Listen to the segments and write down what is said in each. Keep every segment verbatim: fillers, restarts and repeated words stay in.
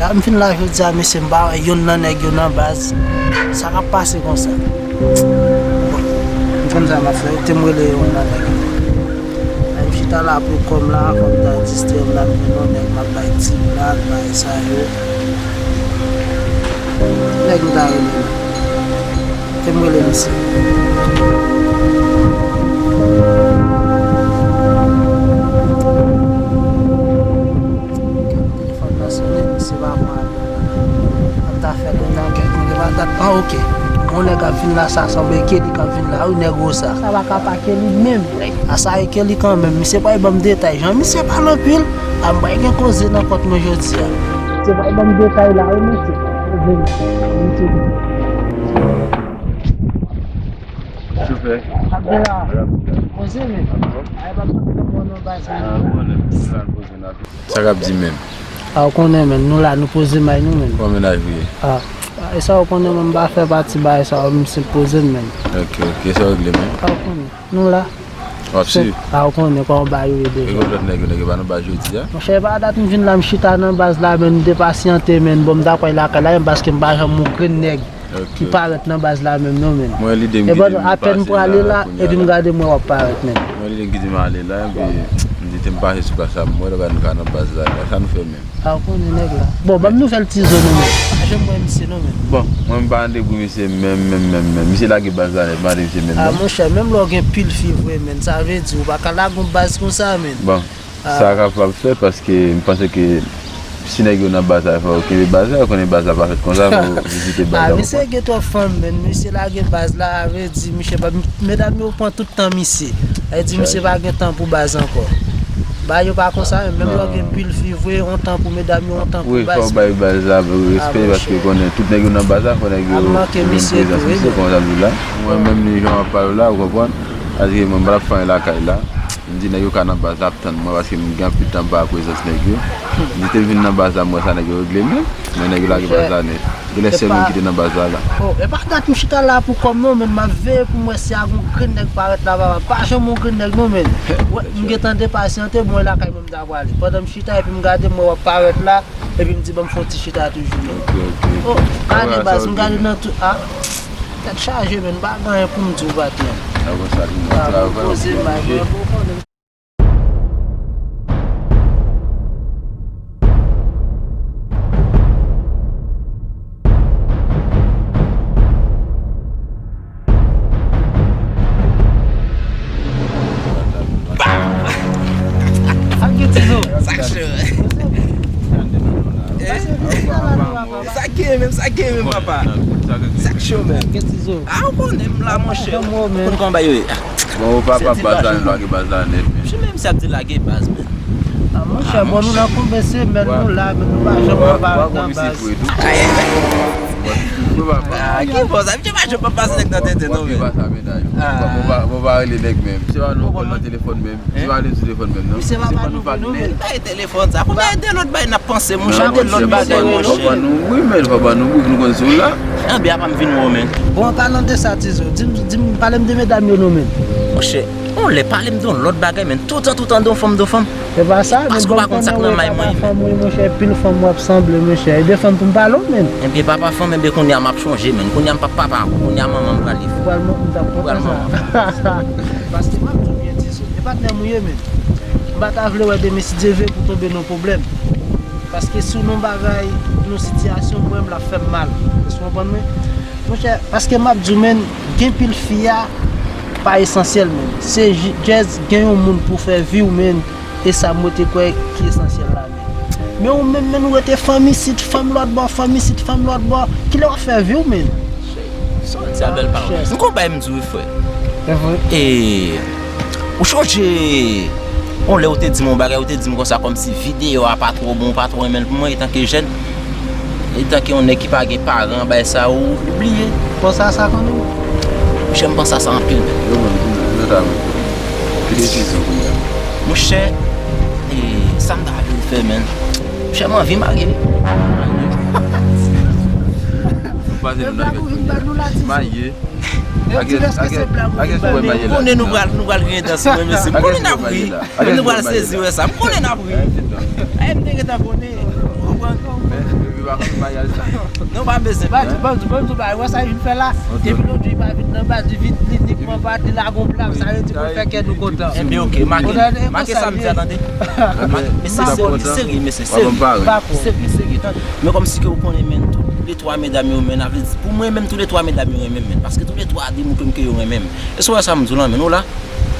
M fin la jodi a, mesye, m pa wè yonn nan nèg yo nan baz. Sa k ap pase konsa? Bon, m konn sa m ap fè, te m rele yonn nan nèg yo. Ay, m chita la pou kò m la, kò m ta distrè m la, m jwenn yon nèg m ap bay ti blag, bay sa yo. Nèg m ta rele la. Te m rele misye. Telefòn nan sonnen, misye pa pran apèl la. M ta fè kounye a kèk minit, pa dat. Ah, ok. Yon nèg ap vin la, sa sanble Kelly k ap vin la, wi, nèg wo sa. Sa pa ka pa Kelly menm. A sa e Kelly kanmenm, misye pral ban m detay. Jan misye pale anpil, a m pral gen koze nan kont mwen jodi a. Misye pral ban m detay la, wi, mesye. Koze, mesye. Chofè. Abdela. Poze men. Ay, pa poze nan baz men. Ah, bon, nan poze nan. Sa k ap di menm? A, ou konnen men, nou la, nou poze may nou men. Kòman mennaj ou ye? A, e sa ou konnen men, m pa fè pati bagay sa, m se poze m men. Ok, ok, sa w regle men? A, ou konnen, nou la. W ap swiv? A, ou konnen kòman bagay yo ye deja. E lòt nèg yo, nèg yo pa nan baz jodi a? Monchè, pa dat m vin la, m chita nan baz la, men m te pasyante, men bon, m ta kwè lakay la, men paske m pa janm wè yon grenn nèg ki parèt nan baz la menm non, men. Mwen, lide m kite m pase la, epi m gade m wè w ap parèt, men. Mwen, lide m kite m ale la, epi m di te m pase sou plas la, m wè lè nou ka nan baz la, sa nou fè menm? A, ou konnen nèg la. Bon, ban m nouvèl Tizo non, men. Pa janm wè misye non, men. Bon, mwen m pa antre pou misye menm, menm, menm, menm. Misye lage baz la nèt, m pa antre misye menm non. A, monchè, menm lè w gen pil fi vre, men, sa vle di ou pa ka lage yon baz konsa, men. Bon, sa kapab fèt paske m panse ke si nèg yo nan baz la, fò yo kenbe baz la, yo konnen baz la pa fèt konsa, fò yo vizite baz la, ou konprann? A, misye gen twòp fanm, men. Misye lage baz la, a vle di, misye pa, medam yo pran tout tan misye. Sa vle di misye pa gen tan pou baz ankò. Bagay yo pa konsa menm, menm lè w gen pil fi vre, yon tan pou medam yo, yon tan pou baz. Wi, fò w bay baz la respè, paske konnen tout nèg yo nan baz la, fò nèg yo jwenn prezans misye, konsa m di w la. Mwen menm, li jan w ap pale w la, ou konprann? Paske mwen, m pa t ap fè anyen lakay la. M di nèg yo ka nan baz la ap tann mwen, paske m gen anpil tan m pa wè prezans nèg yo. M di te m vin nan baz la, m wè sa nèg yo regle, men, men nèg yo lage baz la nèt. Genlè sèl moun ki te nan baz la la. Oh, e pa dat m chita la pou kò m non, men m ap veye pou m wè si a gon grenn nèg parèt la, papa. Pa janm yon grenn nèg non, men. M gentan depasyante, bon, e lakay mwen m ta prale. Pandan m chita epi m gade, m wè w ap parèt la, epi m di, ban m fè yon ti chita toujou, men. Ok, ok. Oh, gade baz, m gade nan tout, a. Tèt chaje, men, m pa gen anyen pou m di w, patnè. A, bon, sa vin nan travay, ou oblije. Sa k cho? Eh? Sa k ye menm, sa k ye menm, papa? Sa k cho menm? A, ou konnen m la, monchè. Ou konn kòman bagay yo ye. Bon, ou pa, pa baz la, nou lage baz la nèt, men. Monchè, menm si ap di lage baz, men. A, monchè, bon, nou nan konbyen semèn nou la, men nou pa janm wè baz nan baz. A, ki bòs? A, misye pa janm ap pase nèg nan tenten, non, men. Bon, pa rele nèg menm. Se pa nou kòl nan telefòn menm. Se pa nou sou telefòn menm, non. Se pa nou patnè. Bay telefòn sa. Konbyen de lòt bagay n ap panse, monchè, de lòt bagay, monchè. Fò ban nou bri, men, fò ban nou bri pou nou konn si w la. Anben, apa m vin wè w, men. Bon, an palan de sa, Tizo, di m, di m, pale m de medam yo non, men. Monchè, yon lè pale m de yon lòt bagay, men, toutan, toutan de yon fanm, de yon fanm. E pa sa, men, paske w pa konn sa k nan may mwen, men. Fanm, wi, monchè, pil fanm w ap sanble, monchè. E de fanm pou m pale w, men. Enben, papa fanm, enben, kounye a m ap chonje, men. Kounye a m p ap papa ankò, kounye a manman m pral li. Ou pral manman, m t ap kontan sa. Paske m ap di w byen, Tizo, e patnè m ou ye, men. M pa ta vle wè demen, si Dye vle, pou tonbe nan pwoblèm. Paske si w nan bagay, nan sitiyasyon, mwen menm, l ap fè m mal. Èske w konprann mwen? Monchè, paske m ap di w, men, gen pil fi a pa esansyèl, men. Se ji-, just gen yon moun pou fè vi w, men, e sa mwen te kwè ki esansyèl la, men. Men ou menm, men, ou rete fanm isit, fanm lòt bò, fanm isit, fanm lòt bò. Kilè w ap fè vi w, men? Sa bèl pawòl. M gon bagay m di w wi, frè. E, ou chonje yon lè ou te di m yon bagay, ou te di m konsa kòmsi videyo a pa twò bon, ou pa twò renmen l pou mwen, etanke jèn, etanke yon nèg ki pa gen paran, bagay sa ou bliye. Panse a sa kanmenm? Monchè, m panse a sa anpil, men. Yo, men, m kontan, men. Ki desizyon kounye a? Monchè, e, sa m ta vle fè, men. Monchè, m anvi marye wi. Marye? Ou pase nou nan kèk kounye a. Marye? Akès, akès, akès ou wè marye la? M konnen nou pral, nou pral gen dans mwen, mesye. M konnen n ap ri. Nou pral sezi wè sa. M konnen n ap ri. Ay, m te gentan konnen. Ou konprann? Non, pa bezwen. Ban m di, ban m di, ban m di, wè sa li vin fè la. Depi lòt jou, li pa vin nan baz, li vin klinikman pa, li lage yon pla, sa vle di pou l fè kè nou kontan. Enben, oke, make, make sa m di a, tande. Mesye, serye, serye, mesye, serye. Serye, serye, tande. Men kòmsi ke ou konnen, men, tou le twa medam yo, men, avle di, pou mwen menm, tou le twa medam yo renmen m, men, paske tou le twa di m ke yo renmen m. E sou wè sa m di w lan, men, nou la.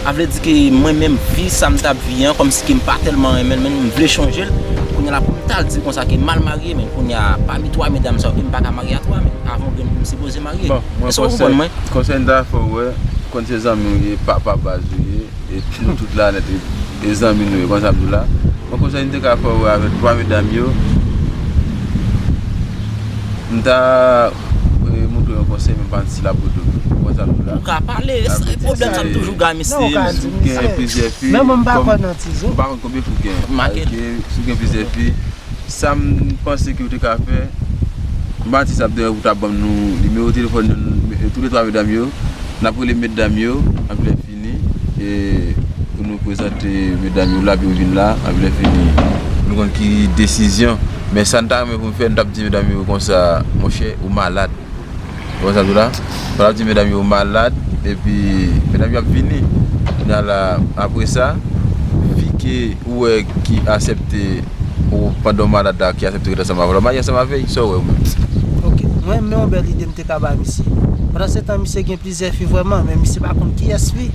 A vle di ke mwen menm, vi sa m t ap vi an, kòmsi ke m pa tèlman renmen l, men m vle chanje l. Kounye a la, pou m t al di konsa ke m al marye, men kounye a, pami twa medam sa yo, ke m pa ka marye a twa, men avan w gen pou m sipoze marye. Bon, mwen, èske w konprann mwen? Konsèy m ta fè w wè, konn se zanmi w ye, papa baz ou ye, e nou tout la nèt, e, e zanmi nou ye, konn sa m di w la. Bon, konsèy m te ka fè w wè avèk twa medam yo, m ta, e, montre yon konsèy, men m pa konn si l ap ret ou. Ou konn sa m di w la. Ou ka pale, pwoblèm sa m toujou gen ak misye. Si w gen plizyè fi, men mwen m pa kwè nan Tizo. M pa konn konbyen fi w gen. Make. Si w gen plizyè fi, sa m panse ke w te ka fè, m pa konn si sa ap deranj ou, ta ban m nou nimewo telefòn nou, tou le twa medam yo, n ap rele medam yo, anpi lè fini, e pou nou prezante medam yo la, pou yo vin la, anpi lè fini, nou konn ki desizyon. Men sa n ta renmen pou n fè, n t ap di medam yo konsa, monchè, ou malad. Ou konn sa m di w la? Ou t ap di medam yo malad, epi medam yo ap vini. Kounye a la, apre sa, fi ke ou wè ki aksepte ou pandan w malad la, ki aksepte ret ansanm avè w la, marye ansanm avè l, sa w wè ou menm? Ok, mwen, men yon bèl ide m te ka ba misye. Pandan se tan, misye gen plizyè fi vrèman, men misye pa konn kiyès fi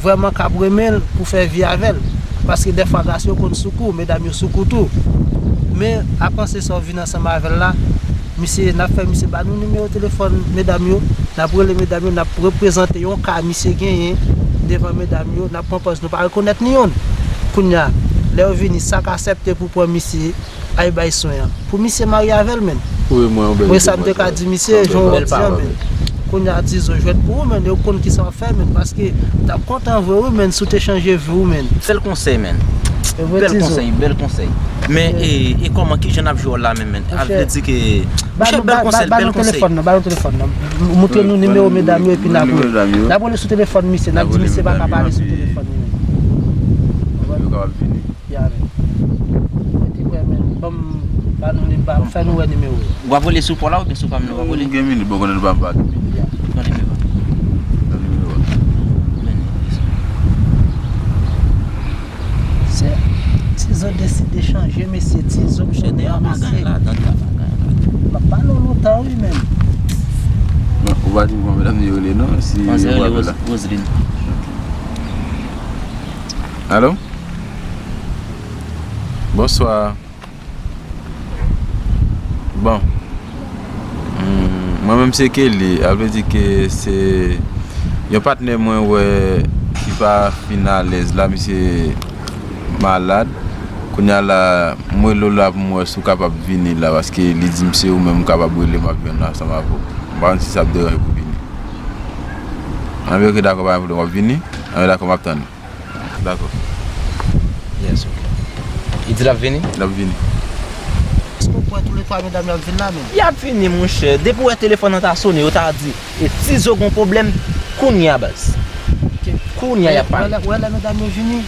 vrèman k ap renmen l pou fè vi avè l. Paske dèfwa gason yo konn sou kou, medam yo sou kou tou. Men, a panse sa w vin ansanm avè l la, misye, n ap fè misye ba nou nimewo telefòn medam yo, n ap rele medam yo, n ap reprezante yon ka misye genyen devan medam yo, n ap pran pòz nou pa rekonèt ni youn. Kounye a, lè yo vini, sa k aksepte pou pran misye, al bay swen an. Pou misye marye avè l, men. Wi, mwen, yon bèl ide. Mwen, sa m te ka di misye, jan w di an, men. Kounye a, Tizo jwèt pou ou, men, yo konn ki sa w ap fè, men, paske m t ap kontan vre, wi, men, si w te chanje vi w, men. Bèl konsèy, men. Bèl konsèy, bèl konsèy. Men, e, e kòman, ki jan n ap jwe wòl la menm, men? A vle di ke, monchè, bèl konsèy, bèl konsèy. Ba nou telefòn nan, ba nou telefòn nan. Montre nou nimewo medam yo, epi n ap rele. N ap rele sou telefòn misye, n ap di misye pa ka pale sou telefòn li menm. Yo kapab vini. Ya, men. Mete kwè, men. Ban m, ba nou, ba, fè nou wè nimewo. W ap rele sou pa w la oubyen sou pa m nan w ap rele? Ou gen minit, bon, konnen nou pa m pa gen minit. Ya. Pran nimewo a. Pran nimewo a. Men. Se, Tizo deside chanje, mesye. Tizo, mesye, deyò bagay la, tande bagay la. M ap pale w lontan, wi, men. Bon, ou pa di m kòman medam yo rele, non, si yo pa rele la. Roseline. Alo? Bonswa. Bon. Hmm, mwen menm se Kelly, a vle di ke se yon patnè mwen wè ki pa fin alèz la, misye malad. Kounye a la, m rele w la pou m wè si w kapab vini la, paske li di m se ou menm m kapab rele, m ap jwenn ansanm avè w. M pa konn si sa ap deranje pou vini. Anben, oke, dakò, pa gen pwoblèm, w ap vini? Anben, dakò, m ap tann ou. Dakò. Yes, ok. Li di l ap vini? L ap vini. Èske w kwè tou le twa medam yo ap vin la menm? Y ap vini, monchè. Depi w wè telefòn nan ta sone, yo ta di, e Tizo gon pwoblèm, kounye a, baz. Ok. Kounye a, y ap pale. Wè lè, wè lè medam yo vini,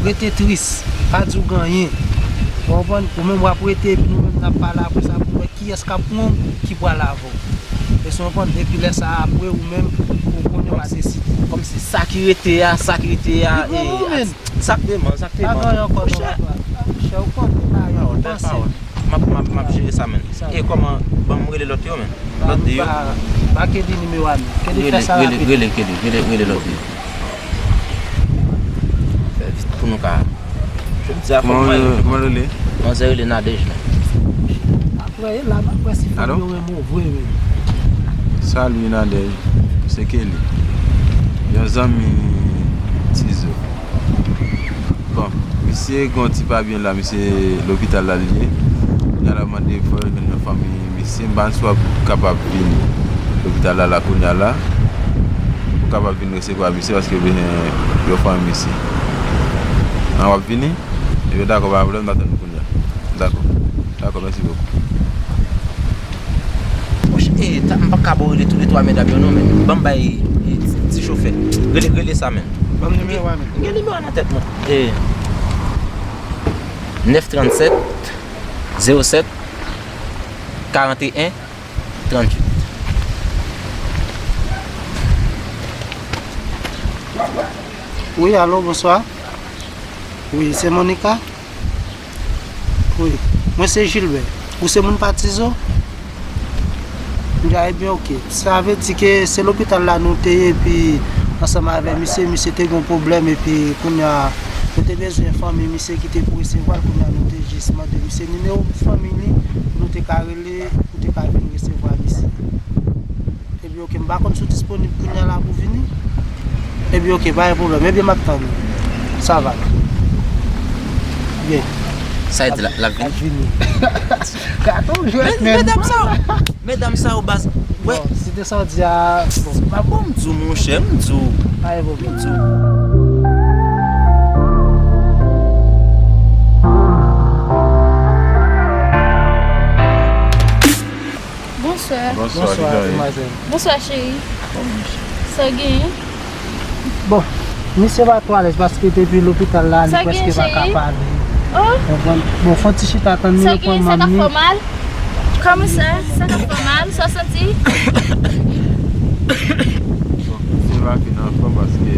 rete tris. Pa di w gen anyen. Ou konprann? Ou menm w ap rete, epi nou menm n ap pale apre sa pou wè kiyès k ap pran w, ki pral avè w. Èske w konprann? Epi lè sa a, apre, ou menm, ou konnen w a deside. Kòmsi sa ki rete a, sa ki rete a, e, sa k te man, sa k te man. Pa gen ankò non. Monchè, ou konn, e pa yon pawòl, bèl pawòl. M ap, m ap, m ap jere sa, men. E kòman, ban m rele lòt yo, men. Lòt de yo. Ba, ba Kelly nimewo a, men. Kelly fè sa rapid. Rele, rele, rele, rele lòt de yo. Fè vit pou nou ka. Jodi a fò m mwen. Kòman w rele? Manzè rele Nadège la. Apre, e la, m ap wè si fanm yo renmen w vre, men. Salut, Nadège. Se Kelly. Yon zanmi Tizo. Bon, misye gen yon ti pa byen la, misye lopital la l ye. Kounye a la mande fò yo jwenn yon fanmi misye, m pa konn si w ap kapab vin lopital la, la kounye a la. Ou kapab vin resevwa misye paske yo bezwen yon fanmi misye. An, w ap vini? Ebyen dakò, pa gen pwoblèm, m ap tann ou kounye a. Dakò. Dakò, mèsi bokou. Monchè, e, ta, m p ap ka ba w rele tou le twa medam yo non, men ban m bay, e, ti, ti chofè. Rele, rele sa, men. Ban m nimewo a, men. M gen nimewo a nan tèt mwen. E, nèf trant sèt, zewo sèt, karant e en, tranntuit. Wi, alo, bonswa. Wi, se Monica? Wi. Mwen se Gilbert. Ou se moun pa Tizo? M di, a, ebyen, oke. Sa vle di ke se lopital la nou te ye, epi ansanm avè misye, misye te gen yon pwoblèm, epi kounye a, nou te bezwen fanmi misye ki te pou resevwa l, kounye a nou te jis mande misye nimewo fanmi li, pou nou te ka rele, pou te ka vin resevwa misye. Ebyen, oke, m pa konn si w disponib kounye a la pou vini. Ebyen, oke, pa gen pwoblèm. Ebyen, m ap tann ou. Sa va. Byen. Sa e di la, l ap vini? L ap vini. Gato jwèt, men. Medam sa yo, medam sa yo baz. Wè. Bon, si te sa w di a, bon, m pa bon, m di w, monchè, m di w. Pa gen pwoblèm. M di w. Bonswa. Bonswa, bonswa, demwazèl. Bonswa, cheri. Sa w genyen? Bon, misye pa twò alèz paske depi lopital la, li prèske pa ka pale. Sa w genyen, cheri? Oh. Konprann? Bon, fè yon ti chita tann li, yo pran manm li. Sa w genyen? Sa k ap fè w mal? Kòman sa? Sa k ap fè w mal? Sa w santi? Bon, misye pa fin anfòm paske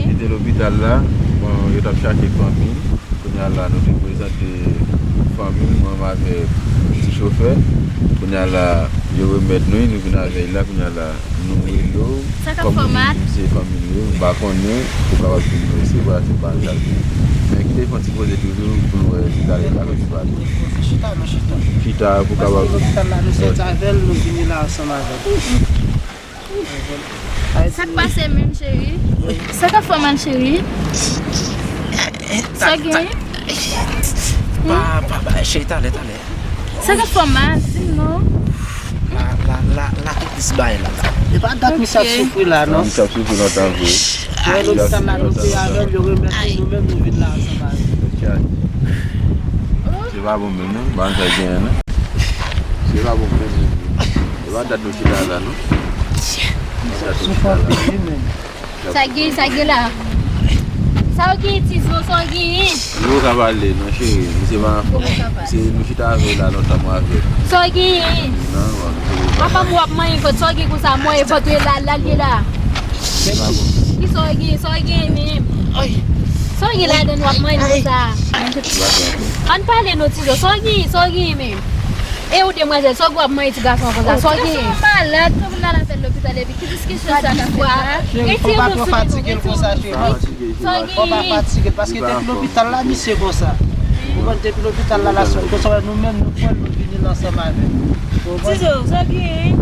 li te lopital la. Bon, yo t ap chache fanmi l. Kounye a la, nou te prezante fanmi l, mwen menm avèk ti chofè. Kounye a la, yo remèt nou, nou vin avè l la. Kounye a la, nou rele w. Sa k ap fè w mal? Kòm nou di misye fanmi nou ye, m pa konnen, ou kapab vin nou resevwa, se pa sa l ye. Men kite fè yon ti poze toujou pou nou wè si l ale pa resevwa nou. Chita, nou chita. Chita pou kapab. Paske lopital la, nou soti avè l, nou vini la ansanm avè l. Sa k pase menm, cheri? Sa k ap fè w mal, cheri? Sa w gen? Pa, pa, pa, cheri, talè, talè. Sa k ap fè w mal? Di m non. La, la, la, la, ki plis bay la, la. E pa dat misye ap soufri la, non? Misye ap soufri lontan vre. Lè lopital la, nou te avè l, yo remèt nou, nou menm, nou vin la ansanm avè l. Se pa bon menm, non? Bagay sa genyen, non? Se pa bon menm, menm, menm. E pa dat nou chita la, non? E pa dat nou chita la. Sa gen, sa gen la. Sa w gen, Tizo, sa w gen? Nou ka pale, non, cheri. Misye pa anfòm. Se nou chita avè l la, lontan mwen avè l. Sa w gen? Non, non, misye pa. Papa m w ap manyen vant, sa w gen konsa, manyen vant, la, la, l ye la. Kisa w gen? Sa w gen menm? Sa w gen ladann w ap manyen konsa? Ann pale non, Tizo. Sa w gen? Sa w gen menm? E ou demwazèl, sa w gen w ap manyen ti gason an konsa? Sa w gen? Ti gason an malad, tout moun al avè l lopital epi ki diskisyon sa k ap fèt la? Cheri, fò w pa twò fatige l konsa, cheri. Sa w gen? Fò w pa fatige l, paske depi lopital la, misye konsa. Ou konprann, depi lopital la, l ap soufri konsa, nou menm, nou pran l, nou vini l ansanm avè l. Ou konprann? Tizo, sa w gen?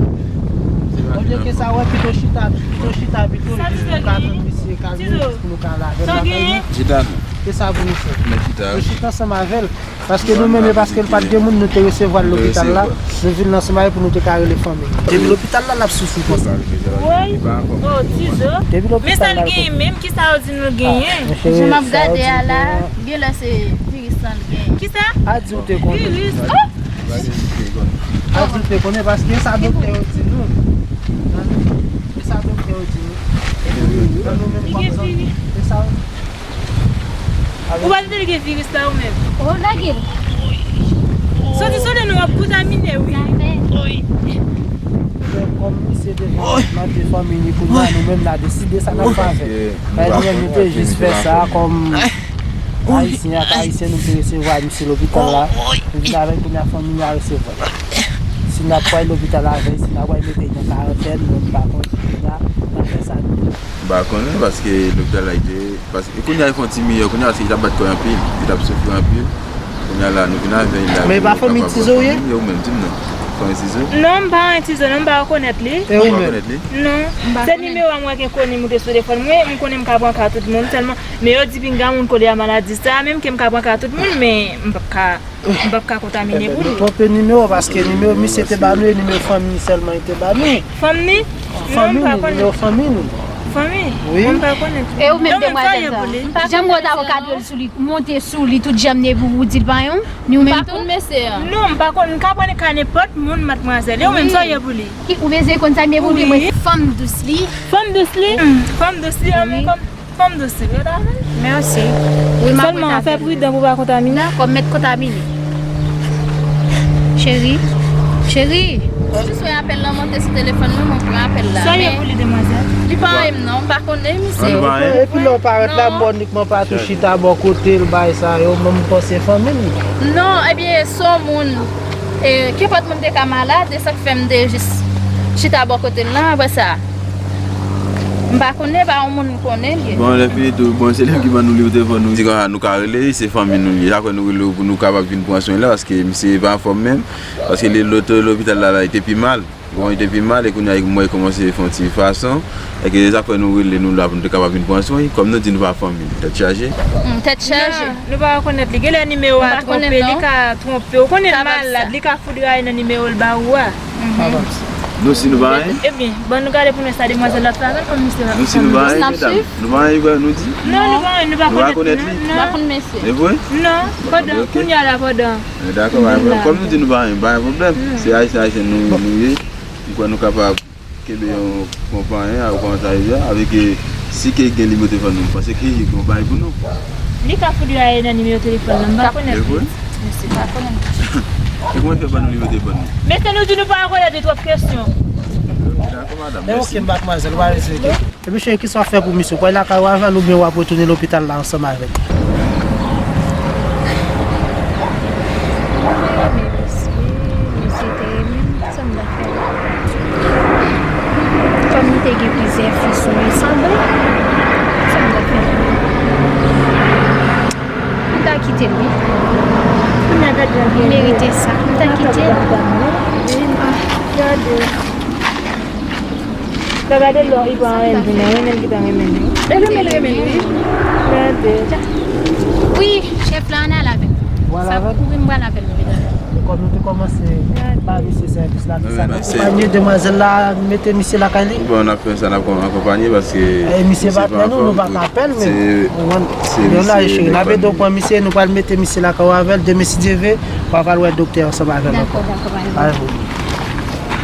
Olye ke sa, wè, pito chita, pito chita, pito jis pou nou ka tann misye, ka vini jis pou nou ka lave l nan kay nou. Chita non. Se sa pou nou fè. Nou chita. Nou chita ansanm avè l. Paske nou menm, e paske l pa t gen moun, nou te resevwa l lopital la. Nou vin ansanm avè l pou nou te ka rele fanmi l. Depi lopital la, l ap soufri konsa. Woy. Oh, Tizo. Depi lopital la, l ap soufri. Men sa l genyen menm, kisa yo di nou l genyen? Jan m ap gade a la, genlè se viris lan l genyen. Kisa? A di w te konnen. Viris? Oh! A di w te konnen, paske e sa doktè yo di nou. E sa doktè yo di nou. Nan nou menm kòm zanmi, e sa. Ou pa tande li gen viris la ou menm? Oh, lage l. Soti sou li nou ap kontamine, wi. Kòm misye te vin mande fanmi li kounye a, nou menm n a deside sa n ap fè avè l. Paske nou menm nou te jis fè sa kòm Ayisyen ak Ayisyen, nou te resevwa misye lopital la. Nou vin avè l kounye a, fanmi li a resevwa l. Si n ap pral lopital avè l, si n ap pral mete l nan karantèn, mwen m pa konn si kounye a n ap fè sa nou. M pa konnen paske lopital la te, paske kounye a li fè yon ti miyò kounye a, paske li t ap bat kò anpil, li t ap soufri anpil. Kounye a la, nou vin avè l la. Men e pa fanmi Tizo w ye? Yo menm, di m non. Fanmi Tizo? Non, m pa yon Tizo, non, m pa rekonèt li. E ou menm? Ou pa rekonèt li? Non, m pa rekonèt. Se nimewo a m wè ke konnen moute sou telefòn mwen, m konnen m ka pran ka tout moun, sèlman, men yo di pinga moun kole a maladi sa, menm ke m ka pran ka tout moun, men m p ap ka. M p ap ka kontamine pou li. Nou twonpe nimewo, paske nimewo misye te ba nou, e nimewo fanmi sèlman li te ba nou. Fanmi? Fanmi nou, nimewo fanmi nou. Fanmi? Wi. Mwen m pa konnen. E ou menm demwazèl sa? Jan m wè w t ap kadre l sou li, monte sou li, tout jan m ne pou ou di l pa yon, ni ou menm tou? Non, m pa konn, m ka pran ka nenpòt moun, madmwazèl. E ou menm, sa w ye pou li? Ou bezwen konn sa m ye pou li, mwen fanm dous li. Fanm dous li? Fanm dous li, an men kòm Fanm dous, se vre ta vle? Mèsi. Wi, m ap rete avè l. Sèlman, fè pridan pou w pa kontamine. Dakò, m mèt kontamine. Cheri, Cheri, jis wè apèl lan monte sou telefòn mwen, mwen pran apèl la. Sa ye pou li, demwazèl? Li pa renmen m non, m pa konnen misye. Epi lè w parèt la, m wè w inikman pa tou chita bò kote l, bagay sa yo, men m panse fanmi l li. Non, ebyen, se yon moun, e, kenpòt moun te ka malad, e sa k fè m te jis chita bò kote l lan, apre sa, m pa konnen, pa yon moun m konnen li ye. Bon, lè fini tou, bon, se li ki ban nou nimewo telefòn nou. Di konsa, nou ka rele, se fanmi nou li ye. Apre nou rele w pou nou kapab vin pran swen l la, paske misye pa anfòm menm. Paske li loto lopital la, la, li te pi mal. Bon, li te pi mal, e kounye a, mwen kòmanse fè yon ti fason. E ke se sa k fè nou rele nou la pou nou te kapab vin pran swen. Kòm nou di nou pa fanmi, tèt chaje. Hmm, tèt chaje. Non, nou pa rekonèt li. Genlè nimewo a twonpe, li ka twonpe. Ou konnen l malad, li ka foudraye nan nimewo l ba ou a. Non, si nou pa anyen. Ebyen, ban nou gade pou nou sa demwazèl la fè avè l kòm misye. Non, si nou pa anyen, medam. Nou pa anyen, nou di. Non, nou pa anyen, nou pa rekonèt li. Nou pa konn mesye. E vre? Non, pandan, kounye a la, pandan. Dakò, pa gen pwoblèm. Kòm nou di nou pa gen, pa gen pwoblèm. Se Ayisyen, Ayisyen nou, nou ye. M kwè nou kapab kenbe yon konpayi, a, ou konnen sa ye a, avèk, e, si ke gen nimewo telefòn nou, m panse ke yon konpayi pou nou. Li ka foudraye nan nimewo telefòn nan, m pa konèt li. Mesye, pa konnen. E kòman fè ban nou nimewo telefòn nou? Mesye, nou di nou pa rekonèt li, twòp kesyon. Dakò, madanm, mèsi. Ok, madmwazèl, ou pa rizike. Epi cheri, kisa w ap fè pou misye? Ou pral lakay ou avè l oubyen w ap retounen lopital la ansanm avè l? Mwen renmen misye, misye te renmen m, sa m ta fè? Kòm li te gen plizyè fi sou li, sanble, sa m ta fè? M ta kite l, wi. Li merite sa. M ta kite l. Ah. Gade lò, li pa renmen l, renmen l ki ta renmen l. Li renmen l, renmen l, wi. Gade. Wi, chèf la, ann al avè l. Sa kouri m pral avè l lopital. Kòm nou te kòmanse ba misye sèvis la, ki sa nou akonpanye demwazèl la, mete misye lakay li. Bon, n ap fè sa, n ap akonpanye paske misye pa t nan nou, nou pa ka pè l menm. Yon la, cheri, n ap ede w pran misye, nou pral mete misye lakay ou avè l, demen si Dye ve, w a pral wè doktè ansanm avè l ankò. Dakò, dakò, pa gen pwoblèm.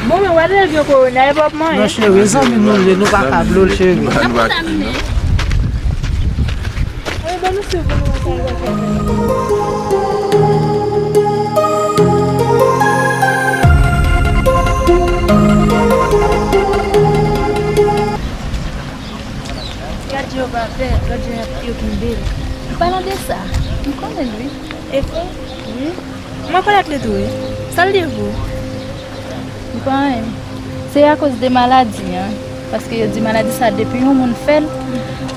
Bon, men w a te gen kowona, e p ap manyen. Non, cheri, zanmi nou l ye, nou pa ka blo l, cheri. N ap kontamine. Wi, ban nou swiv pou nou wè sa l pral fè. Gad jan yo pa pè, gad jan y ap yo kenbe l. Palan de sa, m konnen l, wi. E vre? Wi. Mwen konnen li tou, wi. Sa l di pou ou? Li pa anyen. Se akoz de maladi an. Paske yo di maladi sa, depi yon moun fè l,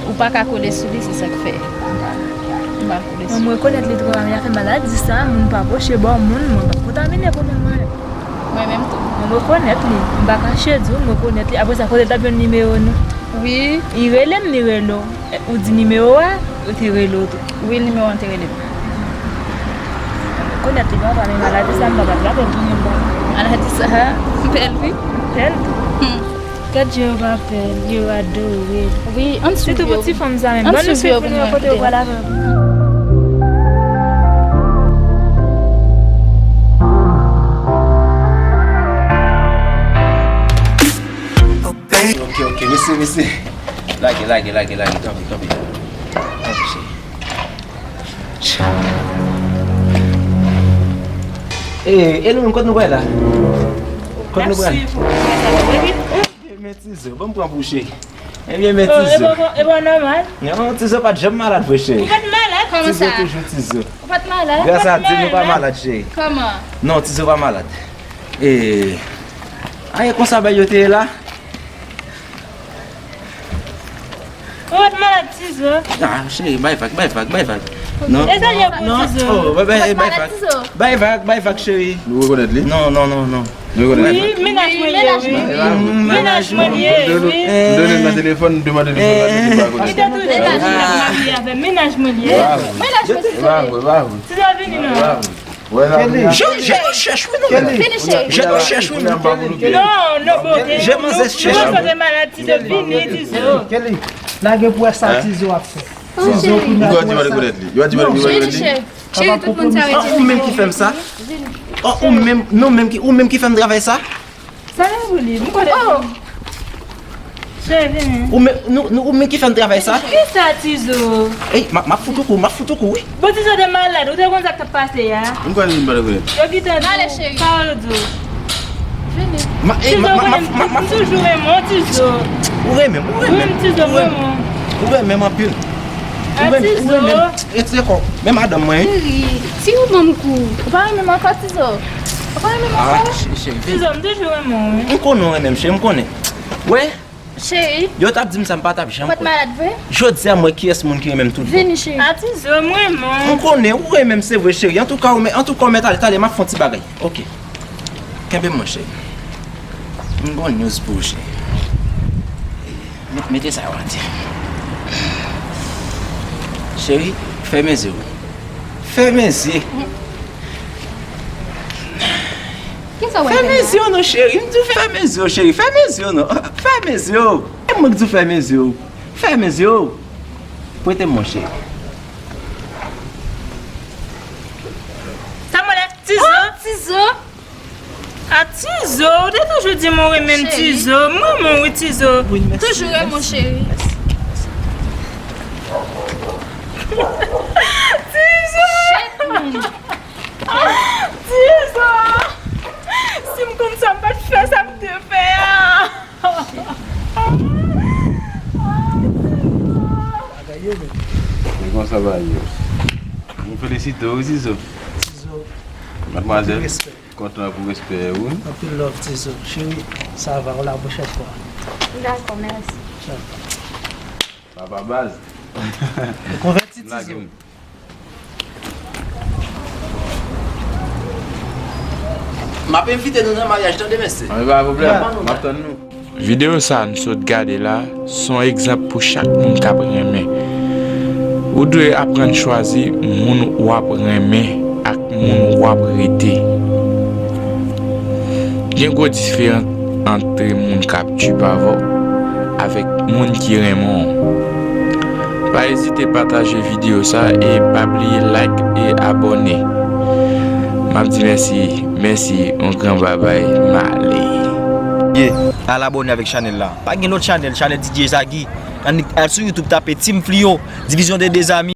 ou pa ka kole sou li, se sa k fè. M pa, m pa kole sou li. Mwen, mwen rekonèt li tou, paske afè maladi sa, moun pa pwoche bò moun, mwen p ap kontamine pou mwen, mwen. Mwen menm tou. Mwen rekonèt li. M pa kache di w, m rekonèt li. Apre sa, kote l t ap jwenn nimewo nou? Wi. Li rele m, li rele w. Ou di nimewo a, ou te rele w tou. Wi, nimewo an te rele m. Konèt li pa, men maladi sa, m pa ka trape l pou moun pa. Maladi sa, m pè l, wi. M pè l tou. Hmm. Gad jan yo pa pè l, yo adore l. Wi, ann swiv yo. Sitou pou ti fanm sa menm. Ann swiv yo pou nou wè kote yo pral avè l. Ok, ok, mesi, mesi. Lage, lage, lage, lage, kanpe, kanpe. Kanpe, cheri. E, e nou menm, kot nou pral la? Kot nou pral? Ebyen, men Tizo, ban m pran pou cheri. Ebyen, men Tizo. E pa, e pa nòmal? Non, Tizo pa t janm malad vre, cheri. Ou pa t malad? Kòman sa? Tizo toujou Tizo. Ou pa t malad? Gras a Dye, nou pa malad, cheri. Kòman? Non, Tizo pa malad. E, a, e konsa bagay yo te ye la? Ou pa t malad, Tizo? Ah, cheri, bay vag, bay vag, bay vag. Non, non, non. Oh, bay, bay, bay vag. Bay vag, bay vag, cheri. Nou rekonèt li? Non, non, non, non. Nou rekonèt li? Wi, mennaj mwen li ye, wi. Mennaj mwen li ye, wi. M te nan telefòn, m te mande li pou l pa rekonèt. Li te toujou di l ap marye avè m. Mennaj mwen li ye. Mennaj mwen, Tizo. Tizo, vini non. Kelly. Je, je nous cherche, wi, nou menm. Kelly. Vini, cheri. Je nous cherche, wi, nou menm. Non, non, bon, je manzès chèche. Nou sot malad, Tizo, vini, Tizo. Kelly, lage pou wè sa Tizo ap fè. Tizo, kounye a pou wè sa. Yo di mwen rekonèt li. Yo di mwen rekonèt li. Cheri, tout moun sa rete. Ou menm ki fè m sa? Oh, ou menm, nou menm ki, ou menm ki fè m travay sa? Sa la pou li, m konnen. Oh! Cheri, vini. Ou menm, nou, nou, ou menm ki fè m travay sa? Kisa, Tizo? Ey, m ap, m ap fout ou kou, m ap fout ou kou, wi. Bon, Tizo te malad, ou te konn sa k t ap pase a? M kwè li vin pale vre. Yo kite nou. Ale, cheri. Pawòl ou di w. Vini. Ma, eh, Tizo, ma, ma, ma, mwen, ma, ma, m toujou renmen w, Tizo. Ou renmen m, ou renmen m, Tizo, ou renmen m. Ou renmen m anpil. Ou renmen m, ou renmen m. Retire kò w. Men madanm mwen, wi. Cheri, ti ou ban m kou. Ou pa renmen m ankò, Tizo? Ou pa renmen m ankò? Ah, cheri, cheri, vini. Tizo, m toujou renmen w, wi. M konnen w renmen m, cheri, m konnen. Wè? Cheri. Yo t ap di m sa, m pa t ap janm kwè. Ou pa t malad vre? Jodi a, m wè kiyès moun ki renmen m tout bon. Vini, cheri. Ah, Tizo, m renmen w. M konnen ou renmen m, se vre, cheri. Antouka, ou men, antouka, ou mèt ale, talè, m ap fè yon ti bagay. Oke. Kenbe m, mon cheri. M gon news pou ou, cheri. Met-, mete sa yo atè. Cheri, fèmen zye w. Fèmen zye. Kisa w wè? Fèmen zye w non, cheri. M di w fèmen zye w, cheri. Fèmen zye w non. Fèmen zye w. E mwen k di w fèmen zye w. Fèmen zye w. Prete m, mon cheri. Sa mwen lè? Tizo? Tizo? A Tizo, ou te toujou di m ou renmen m, Tizo. M renmen w wi, Tizo. Toujou renmen w, cheri. Tizo! Tizo! Si m konn sa, m pa t fè sa m te fè a. Bagay yo menm. Se konsa bagay yo. Nou felisite w, Tizo. Tizo. Madmwazèl. Respè. Kontan pou respè ou. Anpil love, Tizo. Cheri, sa va, ou la pwochèn fwa. Dakò, mèsi. Sa va. Papa baz. Ou konvèti, Tizo. M ap envite nou nan maryaj, tande, mesye. An, pa pwoblèm. M ap tann nou. Videyo sa a n sot gade la, s on egzanp pou chak moun k ap renmen. Ou dwe aprann chwazi moun w ap renmen ak moun w ap rete. Gen gwo diferans ant moun k ap trip avè w avèk moun ki renmen w. Pa ezite pataje videyo sa e pa bliye like e abòne. M ap di mèsi, mèsi, yon gran babay, m ale. Ye, al abòne avèk chanèl la. Pa gen lòt chanèl, chanèl D J Zagi. Ann al sou YouTube, tape Team Fliyo, Division des Deux Amis.